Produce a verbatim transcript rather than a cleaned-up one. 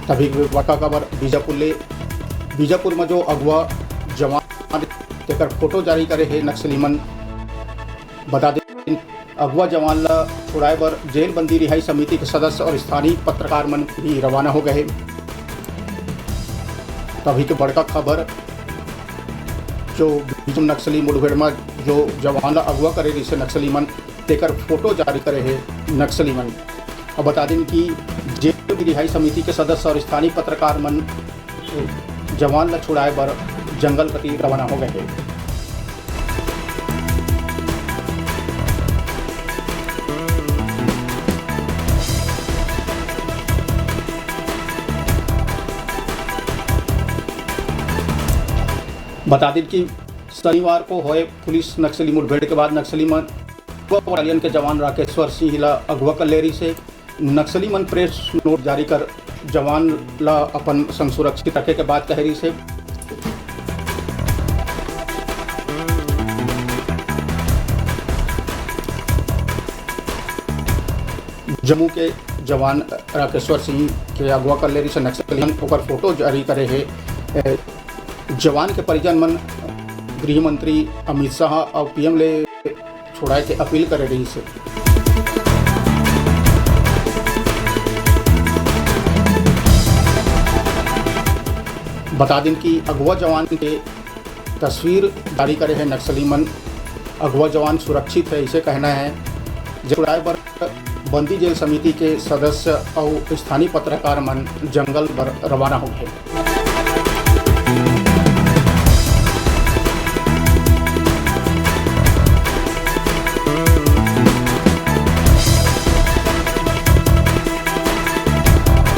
तभी बड़का खबर बीजापुर ले। बीजापुर में जो अगवा जवान, तेकर फोटो जारी करे हे नक्सली मन। बता दें, अगवा जवान ला छुड़ाए बर जेल बंदी रिहाई समिति के सदस्य और स्थानीय पत्रकार मन भी रवाना हो गए। तभी के बड़का खबर, जो बीच नक्सली मुठभेड़ में जो जवान ला अगवा करे रिहिसे नक्सली मन, तेकर फोटो जारी करे हे नक्सली मन। अब बता दें कि जेल रिहाई समिति के सदस्य और स्थानीय पत्रकार मन जवान ला छुड़ाए बर जंगल कति रवाना हो गए हे। बता दें कि शनिवार को होए पुलिस नक्सली मुठभेड़ के बाद नक्सली मन बटालियन के जवान राकेश्वर सिंह ला अगवा कर ले रिहिसे। नक्सली मन प्रेस नोट जारी कर जवान ला अपन संग सुरक्षित रखे के बात कहे रिहिसे। जम्मू के जवान राकेश्वर सिंह के अगवा कर ले रिहिसे नक्सली मन, ओकर फोटो जारी करे हे। ए, जवान के परिजन मन गृह मंत्री अमित शाह और पीएम ले छुड़ाए के अपील करे रिहिसे। बता दें कि अगवा जवान के तस्वीर जारी करे हे नक्सली मन। अगवा जवान सुरक्षित हे, इसे कहना हे। छुड़ाए बर बंदी जेल समिति के सदस्य और स्थानीय पत्रकार मन जंगल बर रवाना हो गए।